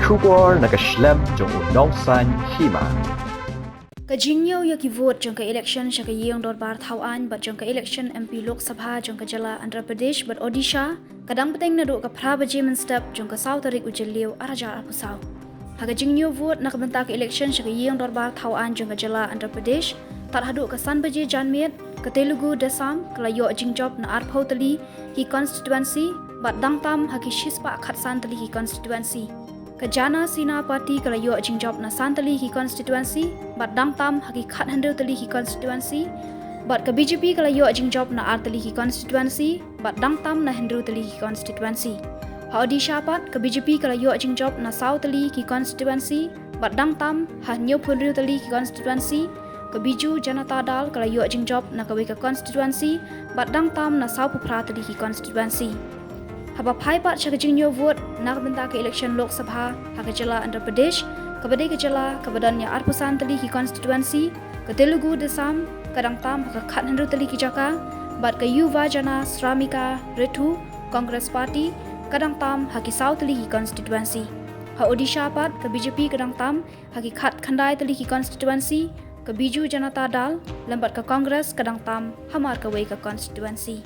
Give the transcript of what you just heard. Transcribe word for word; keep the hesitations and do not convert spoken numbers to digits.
Khubor na ka shlem jong u nongsaiñ hima. Ka jingñiew ïa ki vote jong ka election sha ka ïing dorbar thaw aiñ bad jong ka election M P Lok Sabha jong ka jylla Andhra Pradesh bad Odisha ka dang bteng naduh ka phra baje mynstep jong ka saw tarik u Jylliew arhajar arphew saw. Ha ka jingñiew vote na ka bynta ka election sha ka ïing dorbar thaw aiñ jong ka jylla Andhra Pradesh, tad haduh ka san baje janmiet, ka Telugu Desam ka la ïoh jingjop na arphew tylli ki constituency bad dang tam ha ki shispah khatsan tylli ki constituency. Ka Jana Sena Party ka la ïoh jingjop na san tylli ki constituency bad dang tam ha ki khathynriew tylli ki constituency. Bad ka B J P ka la ïoh jingjop na ar tylli ki constituency bad dang tam na hynriew tylli ki constituency. Ha Odisha pat ka B J P ka la ïoh jingjop na saw tylli ki constituency bad dang tam ha hynñiewphew hynriew tylli ki constituency. Ka Biju Janata Dal ka la ïoh jingjop na kawei ka constituency bad dang tam na sawphew phra tylli ki constituency. Haba phai pat sha ka jingñiew vote na ka bynta ka election Lok Sabha ha ka jylla Andhra Pradesh, kaba dei ka jylla kaba don ïa arphew san tylli ki constituency, ka Telugu Desam ka dang tam ha ka khathynriew tylli ki jaka bad ka Yuva Jana Shramika Rethu Congress Party ka dang tam ha ki saw tylli ki constituency. Ha Odisha pat ka B J P ka dang tam ha ki khatkhyndai tylli ki constituency, ka Biju Janata Dal lem bad ka Congress ka dang tam hamar kawei ka constituency.